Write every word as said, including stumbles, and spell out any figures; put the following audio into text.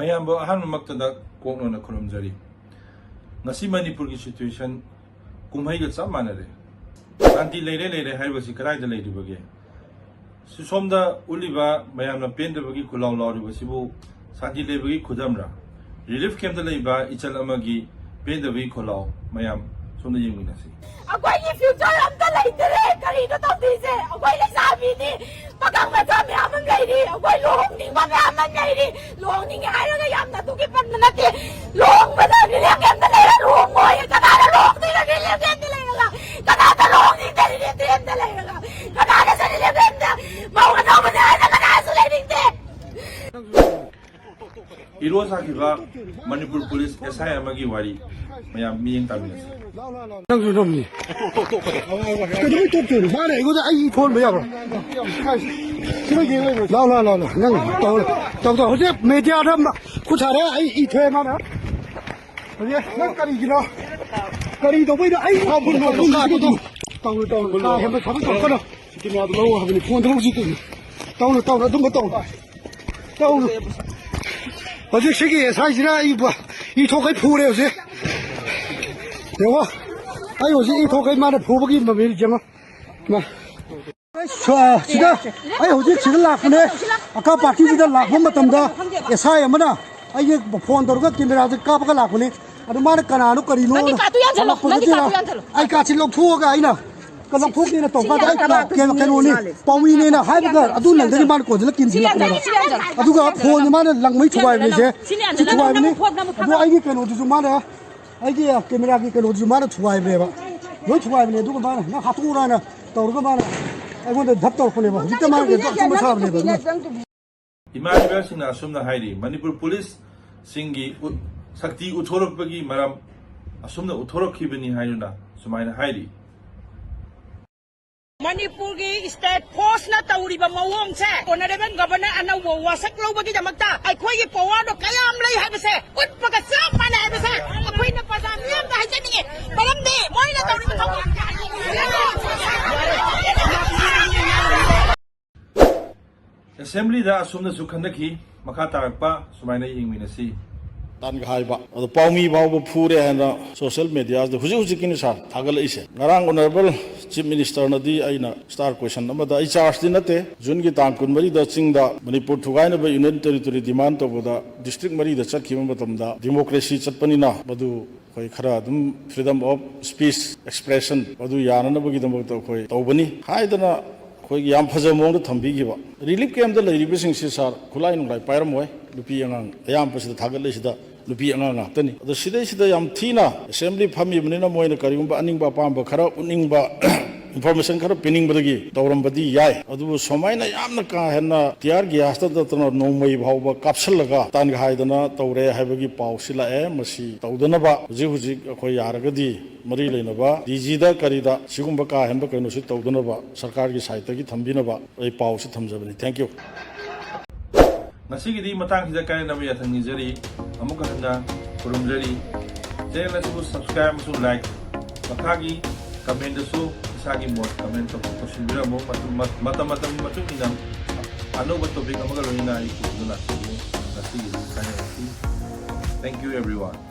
ꯑꯌꯥꯝꯕ ꯑꯍꯥꯟꯕꯃꯛꯇꯗ ꯀꯣꯛꯅꯣꯅ ꯈꯨꯔꯨꯝꯖꯔꯤ꯫ ꯉꯁꯤ ꯃꯅꯤꯄꯨꯔꯒꯤ situation ꯀꯨꯝꯍꯩꯒ ꯆꯞ ꯃꯥꯟꯅꯔꯦ꯫ ꯁꯥꯟꯇꯤ ꯂꯩꯔꯦ ꯂꯩꯔꯦ ꯍꯥꯏꯔꯤꯕꯁꯤ ꯀꯗꯥꯏꯗ ꯂꯩꯔꯤꯕꯒꯦ? ꯁꯤ ꯁꯣꯝꯗ ꯎꯠꯂꯤꯕ ꯃꯌꯥꯝꯅ ꯄꯦꯟꯗꯕꯒꯤ ꯈꯨꯜꯂꯥꯎ ꯂꯥꯎꯔꯤꯕꯁꯤꯕꯨ ꯁꯥꯟꯇꯤ ꯂꯩꯕꯒꯤ ꯈꯨꯗꯝꯔ? ꯔꯤꯂꯤꯐ ꯀꯦꯝꯞꯇ ꯂꯩꯕ ꯏꯆꯜ ꯑꯃꯒꯤ ꯄꯦꯟꯗꯕꯒꯤ ꯈꯨꯜꯂꯥꯎ ꯃꯌꯥꯝ ꯁꯣꯝꯗ ꯌꯦꯡꯃꯤꯟꯅꯁꯤ꯫ ꯑꯩꯈꯣꯏꯒꯤ ꯐ꯭ꯌꯨꯆꯔ ꯑꯝꯇ ꯂꯩꯇꯔꯦ꯫ ꯀꯔꯤꯅꯣ ꯇꯧꯗꯣꯏꯁꯦ? ꯑꯩꯈꯣꯏ ꯂꯩꯁꯥꯕꯤꯅꯤ, ꯄꯥꯈꯪ ꯃꯆꯥ ꯃꯌꯥꯝ ꯑꯃ ꯂꯩꯔꯤ, ꯑꯩꯈꯣꯏ ꯂꯨꯍꯣꯡꯅꯤꯡꯕ ꯃꯌꯥꯝ ꯑꯃ ꯂꯩꯔꯤ꯫ ꯂꯨꯍꯣꯡꯅꯤꯡꯉꯦ ꯍꯥꯏꯔꯒ ꯌꯥꯝꯅ ꯑꯗꯨꯒꯤ ꯄꯟꯕ ꯅꯠꯇꯦ꯫ ꯂꯨꯍꯣꯡꯕꯗ ꯔꯤꯂꯤꯐ ꯀꯦꯝꯞꯇ ꯂꯩꯔ ꯂꯨꯍꯣꯡꯉꯣꯏ꯫ ꯀꯅꯥꯅ ꯂꯨꯍꯣꯡꯗꯣꯏꯅꯣ ꯔꯤꯂꯤꯐ ꯀꯦꯝꯞꯇ ꯂꯩꯔꯒ? ꯀꯅꯥꯅ ꯂꯨꯍꯣꯡꯅꯤꯡꯗꯦ ꯔꯤꯂꯤꯐ ꯀꯦꯝꯞꯇ ꯂꯩꯔꯒ? ꯀꯅꯥꯅ ꯔꯤꯂꯤꯐ ꯀꯦꯝꯞꯇ? ꯃꯧ ꯑꯅꯧꯕꯅꯦ ꯍꯥꯏꯅ ꯀꯅꯥꯁꯨ ꯂꯩꯅꯤꯡꯗꯦ꯫ ꯏꯔꯣ ꯁꯥꯈꯤꯕ ꯃꯅꯤꯄꯨꯔ ꯄꯨꯂꯤꯁ ꯑꯦꯁ ꯑꯥꯏ ꯑꯃꯒꯤ ꯋꯥꯔꯤ ꯃꯌꯥꯝ ꯃꯤꯠꯌꯦꯡ ꯇꯥꯃꯤꯟꯅꯁꯤ꯫ ꯅꯪꯁꯨ ꯅꯝꯅꯤ꯫ ꯀꯩꯗꯧꯕꯩ ꯇꯣꯛꯇꯣꯏꯅꯣ? ꯃꯥꯅ ꯑꯩꯉꯣꯟꯗ ꯑꯩ ꯊꯣꯟꯕ ꯌꯥꯕ꯭ꯔꯣ? ꯂꯥꯎ, ꯂꯥꯎ, ꯂꯥꯎ, ꯂꯥꯎ꯫ ꯅꯪ ꯇꯧ, ꯇꯧ, ꯇꯧ꯫ ꯍꯧꯖꯤꯛ ꯃꯦꯗꯤꯌꯥꯗ ꯈꯨꯠ ꯁꯥꯔꯦ, ꯑꯩ ꯏ ꯊꯣꯛꯑꯦ ꯃꯥꯅ꯫ ꯍꯧꯖꯤꯛ ꯅꯪ ꯀꯔꯤꯒꯤꯅꯣ? ꯀꯔꯤ ꯇꯧꯕꯩꯅꯣ? ꯑꯩ ꯇꯧꯅꯨ, ꯇꯧꯅꯨ꯫ ꯀꯥ ꯍꯦꯟꯕ ꯊꯕꯛ ꯇꯧꯔꯛꯀꯅꯨ꯫ ꯁꯤꯀꯤꯅꯥꯗꯣ ꯂꯧ ꯍꯥꯏꯕꯅꯤ, ꯐꯣꯟꯗ ꯂꯧꯁꯤ ꯀꯩꯅꯣ꯫ ꯇꯧꯅꯨ, ꯇꯧꯅꯨ, ꯑꯗꯨꯝꯕ ꯇꯧꯅꯨ꯫ ꯇꯧꯅꯨ꯫ ꯍꯧꯖꯤꯛ ꯁꯤꯒꯤ ꯑꯦꯁ ꯑꯥꯏꯁꯤꯅ ꯑꯩ ꯕ-, ꯏ ꯊꯣꯛꯈꯩ ꯐꯨꯔꯦ ꯍꯧꯖꯤꯛ꯫ ꯌꯦꯡꯉꯣ꯫ ꯑꯩ ꯍꯧꯖꯤꯛ ꯏ ꯊꯣꯛꯈꯩ ꯃꯥꯅ ꯐꯨꯕꯒꯤ ꯃꯃꯤꯗꯨ ꯌꯦꯡꯉꯣ꯫ ꯃꯥ꯫ ꯑꯩ ꯁ-, ꯁꯤꯗ, ꯑꯩ ꯍꯧꯖꯤꯛ ꯁꯤꯗ ꯂꯥꯛꯄꯅꯦ꯫ ꯑꯀꯥ ꯄꯥꯔꯇꯤꯁꯤꯗ ꯂꯥꯛꯄ ꯃꯇꯝꯗ ꯑꯦꯁ ꯑꯥꯏ ꯑꯃꯅ ꯑꯩꯒꯤ ꯐꯣꯟ ꯇꯧꯔꯒ ꯀꯦꯃꯦꯔꯥꯁꯦ ꯀꯥꯞꯄꯒ ꯂꯥꯛꯄꯅꯦ꯫ ꯑꯗꯨ ꯃꯥꯅ ꯀꯅꯥꯅꯣ ꯀꯔꯤꯅꯣ ꯅꯪꯒꯤ ꯀꯥꯔꯠꯇꯨ ꯌꯥꯟꯁꯤꯜꯂꯣ, ꯍꯪꯉꯛꯄꯗ ꯅꯪꯒꯤ ꯀꯥꯔꯠꯇꯨ ꯌꯥꯟꯁꯤꯜꯂꯣ꯫ ꯑꯩ ꯀꯥꯔꯠꯁꯤ ꯂꯧꯊꯣꯛꯑꯒ ꯑꯩꯅ ꯀ-, ꯂꯧꯊꯣꯛꯀꯦꯅ ꯇꯧꯕ ꯀꯥꯟꯗ ꯑꯩ ꯀꯥꯔꯠ ꯀꯩꯅꯣ, ꯀꯩꯅꯣꯅꯤ, ꯄꯥꯎꯃꯤꯅꯦꯅ ꯍꯥꯏꯕꯒ ꯑꯗꯨ ꯅꯪꯗꯒꯤ ꯃꯥꯅ ꯀꯣꯟꯁꯤꯜꯂ ꯀꯤꯟꯁꯤꯜꯂꯛꯄꯅꯦꯕ꯫ ꯑꯗꯨꯒ ꯐꯣꯟꯁꯦ ꯃꯥꯅ ꯂꯪꯕꯩ ꯊꯨꯒꯥꯏꯕꯅꯦꯁꯦ꯫ ꯁꯤ ꯊꯨꯒꯥꯏꯕꯅꯤ꯫ ꯑꯗꯣ ꯑꯩꯒꯤ ꯀꯩꯅꯣꯗꯨꯁꯨ ꯃꯥꯅ, ꯑꯩꯒꯤ ꯀꯦꯃꯦꯔꯥꯒꯤ ꯀꯩꯅꯣꯗꯨꯁꯨ ꯃꯥꯅ ꯊꯨꯒꯥꯏꯕꯅꯦꯕ꯫ ꯂꯣꯏ ꯊꯨꯒꯥꯏꯕꯅꯦ꯫ ꯑꯗꯨꯒ ꯃꯥꯅ ꯅꯪ ꯍꯥꯠꯇꯣꯛꯎꯔꯥꯅ ꯇꯧꯔꯒ ꯃꯥꯅ ꯑꯩꯉꯣꯟꯗ ꯙꯞ ꯇꯧꯔꯛꯄꯅꯦꯕ꯫ ꯍꯧꯖꯤꯛꯇ ꯃꯥꯅ ꯀꯩꯅꯣ ꯑꯆꯨꯝꯕ ꯁꯥꯕꯅꯦꯕ꯫ ꯏꯃꯥꯟꯅꯕꯁꯤꯡꯅ ꯑꯁꯨꯝꯅ ꯍꯥꯏꯔꯤ, ꯃꯅꯤꯄꯨꯔ ꯄꯨꯂꯤꯁꯁꯤꯡꯒꯤ ꯎꯠ-, ꯁꯛꯇꯤ ꯎꯠꯊꯣꯔꯛꯄꯒꯤ ꯃꯔꯝ ꯑꯁꯨꯝꯅ ꯎꯠꯊꯣꯔꯛꯈꯤꯕꯅꯤ ꯍꯥꯏꯗꯨꯅ ꯁꯨꯃꯥꯏꯅ ꯍꯥꯏꯔꯤ꯫ ꯃꯅꯤꯄꯨꯔꯒꯤ ꯁ꯭ꯇꯦꯠ ꯐꯣꯔꯁꯅ ꯇꯧꯔꯤꯕ ꯃꯑꯣꯡꯁꯦ, ꯑꯣꯅꯔꯦꯕꯜ ꯒꯚꯔꯅꯔ ꯑꯅꯧꯕ ꯋꯥꯁꯛ ꯂꯧꯕꯒꯤꯗꯃꯛꯇ ꯑꯩꯈꯣꯏꯒꯤ ꯄꯋꯥꯔꯗꯣ ꯀꯌꯥꯝ ꯂꯩ ꯍꯥꯏꯕꯁꯦ ꯎꯠꯄꯒ ꯆꯞ ꯃꯥꯟꯅꯩ ꯍꯥꯏꯕꯁꯦ ꯑꯩꯈꯣꯏꯅ ꯄ꯭ꯔꯖꯥ ꯃꯤꯌꯥꯝꯗ ꯍꯥꯏꯖꯅꯤꯡꯉꯤ꯫ ꯃꯔꯝꯗꯤ ꯃꯣꯏꯅ ꯇꯧꯔꯤꯕ ꯊꯧꯗꯣꯛ ꯑꯦꯁꯦꯝꯕ꯭ꯂꯤꯗ ꯑꯁꯨꯝꯅꯁꯨ ꯈꯟꯅꯈꯤ꯫ ꯃꯈꯥ ꯇꯥꯔꯛꯄ ꯁꯨꯃꯥꯏꯅ ꯌꯦꯡꯃꯤꯟꯅꯁꯤ꯫ ꯇꯥꯟꯒ ꯍꯥꯏꯕ ꯑꯗꯣ ꯄꯥꯎꯃꯤ ꯐꯥꯎꯕ ꯐꯨꯔꯦ ꯍꯥꯏꯅ ꯁꯣꯁꯤꯌꯦꯜ ꯃꯦꯗꯤꯌꯥꯁꯤꯗ ꯍꯧꯖꯤꯛ ꯍꯧꯖꯤꯛꯀꯤꯅꯤ ꯁꯥꯔ ꯊꯥꯒꯠꯂꯛꯏꯁꯦ꯫ ꯉꯔꯥꯡ ꯑꯣꯅꯔꯦꯕꯜ ꯆꯤꯐ ꯃꯤꯅꯤꯁꯇꯔꯅꯗꯤ ꯑꯩꯅ ꯁ꯭ꯇꯥꯔ ꯀꯣꯏꯁꯟ ꯑꯃꯗ, ꯑꯩ ꯆꯥꯔꯖꯇꯤ ꯅꯠꯇꯦ, ꯖꯨꯟꯒꯤ ꯇꯥꯡ ꯀꯨꯟꯃꯔꯤꯗ ꯆꯤꯡꯗ ꯃꯅꯤꯄꯨꯔ ꯊꯨꯒꯥꯏꯅꯕ ꯌꯨꯅꯤꯌꯟ ꯇꯦꯔꯤꯇꯣꯔꯤ ꯗꯤꯃꯥꯟ ꯇꯧꯕꯗ ꯗꯤꯁꯇ꯭ꯔꯤꯛ ꯃꯔꯤꯗ ꯆꯠꯈꯤꯕ ꯃꯇꯝꯗ ꯗꯤꯃꯣꯀ꯭ꯔꯦꯁꯤ ꯆꯠꯄꯅꯤꯅ ꯃꯗꯨ ꯑꯩꯈꯣꯏ ꯈꯔ ꯑꯗꯨꯝ freedom of speech, expression ꯑꯗꯨ ꯌꯥꯅꯅꯕꯒꯤꯗꯃꯛꯇ ꯑꯩꯈꯣꯏ ꯇꯧꯕꯅꯤ ꯍꯥꯏꯗꯅ ꯑꯩꯈꯣꯏꯒꯤ ꯌꯥꯝ ꯐꯖꯕ ꯃꯑꯣꯡꯗ ꯊꯝꯕꯤꯈꯤꯕ꯫ ꯔꯤꯂꯤꯐ ꯀꯦꯝꯞꯇ ꯂꯩꯔꯤꯕꯁꯤꯡꯁꯤ ꯁꯥꯔ ꯈꯨꯠꯂꯥꯏ ꯅꯨꯡꯂꯥꯏ ꯄꯥꯏꯔꯝꯃꯣꯏ꯫ ꯅꯨꯄꯤ ꯑꯉꯥꯡ ꯑꯌꯥꯝꯕꯁꯤꯗ ꯊꯥꯒꯠꯂꯤꯁꯤꯗ ꯅꯨꯄꯤ ꯑꯉꯥꯡ ꯉꯥꯛꯇꯅꯤ꯫ ꯑꯗꯣ ꯁꯤꯗꯩꯁꯤꯗ ꯌꯥꯝ ꯊꯤꯅ ꯑꯦꯁꯦꯝꯕ꯭ꯂꯤ ꯐꯝꯃꯤꯕꯅꯤꯅ ꯃꯣꯏꯅ ꯀꯔꯤꯒꯨꯝꯕ ꯑꯅꯤꯡꯕ ꯑꯄꯥꯝꯕ ꯈꯔ ꯎꯠꯅꯤꯡꯕ, ꯏꯟꯐꯣꯔꯃꯦꯁꯟ ꯈꯔ ꯄꯤꯅꯤꯡꯕꯗꯒꯤ ꯇꯧꯔꯝꯕꯗꯤ ꯌꯥꯏ꯫ ꯑꯗꯨꯕꯨ ꯁꯨꯃꯥꯏꯅ ꯌꯥꯝꯅ ꯀꯥ ꯍꯦꯟꯅ ꯇꯤꯌꯥꯔ ꯒ꯭ꯌꯥꯁꯇ ꯅꯠꯇꯅ ꯅꯣꯡꯃꯩ ꯐꯥꯎꯕ ꯀꯥꯞꯁꯤꯜꯂꯒ ꯇꯥꯟꯒ ꯍꯥꯏꯗꯅ ꯇꯧꯔꯦ ꯍꯥꯏꯕꯒꯤ ꯄꯥꯎꯁꯤ ꯂꯥꯛꯑꯦ꯫ ꯃꯁꯤ ꯇꯧꯗꯅꯕ ꯍꯧꯖꯤꯛ ꯍꯧꯖꯤꯛ ꯑꯩꯈꯣꯏ ꯌꯥꯔꯒꯗꯤ ꯃꯔꯤ ꯂꯩꯅꯕ ꯗꯤ ꯖꯤꯗ ꯀꯔꯤꯗ ꯁꯤꯒꯨꯝꯕ ꯀꯥ ꯍꯦꯟꯕ ꯀꯩꯅꯣꯁꯤ ꯇꯧꯗꯅꯕ ꯁꯔꯀꯥꯔꯒꯤ ꯁꯥꯏꯠꯇꯒꯤ ꯊꯝꯕꯤꯅꯕ ꯑꯩ ꯄꯥꯎꯁꯤ ꯊꯝꯖꯕꯅꯤ꯫ Thank you꯫ ꯉꯁꯤꯒꯤꯗꯤ ꯃꯇꯥꯡꯁꯤꯗ ꯀꯥꯏꯅꯅꯕ ꯌꯥꯊꯪ ꯅꯤꯖꯔꯤ꯫ ꯑꯃꯨꯛꯀ ꯍꯟꯅ ꯈꯨꯔꯨꯝꯖꯔꯤ꯫ ꯆꯦꯅꯦꯜ ꯑꯁꯤꯕꯨ subscribe ꯑꯃꯁꯨꯡ like, ꯃꯈꯥꯒꯤ comment ꯗꯁꯨ ꯏꯁꯥꯒꯤ ꯃꯣꯠ comment ꯇꯧ-, ꯇꯧꯁꯤꯟꯕꯤꯔꯝꯃꯨ꯫ ꯃꯇꯝ, ꯃꯇꯝ ꯃꯇꯝꯒꯤ ꯃꯇꯨꯡ ꯏꯟꯅ ꯑꯅꯧꯕ topic ꯑꯃꯒ ꯂꯣꯏꯅꯅ ꯑꯩ ꯄꯨꯗꯨꯅ ꯂꯥꯛꯆꯒꯦ꯫ ꯉꯁꯤꯒꯤꯗꯤ ꯀꯥꯏꯅꯔꯁꯤ꯫ Thank you everyone꯫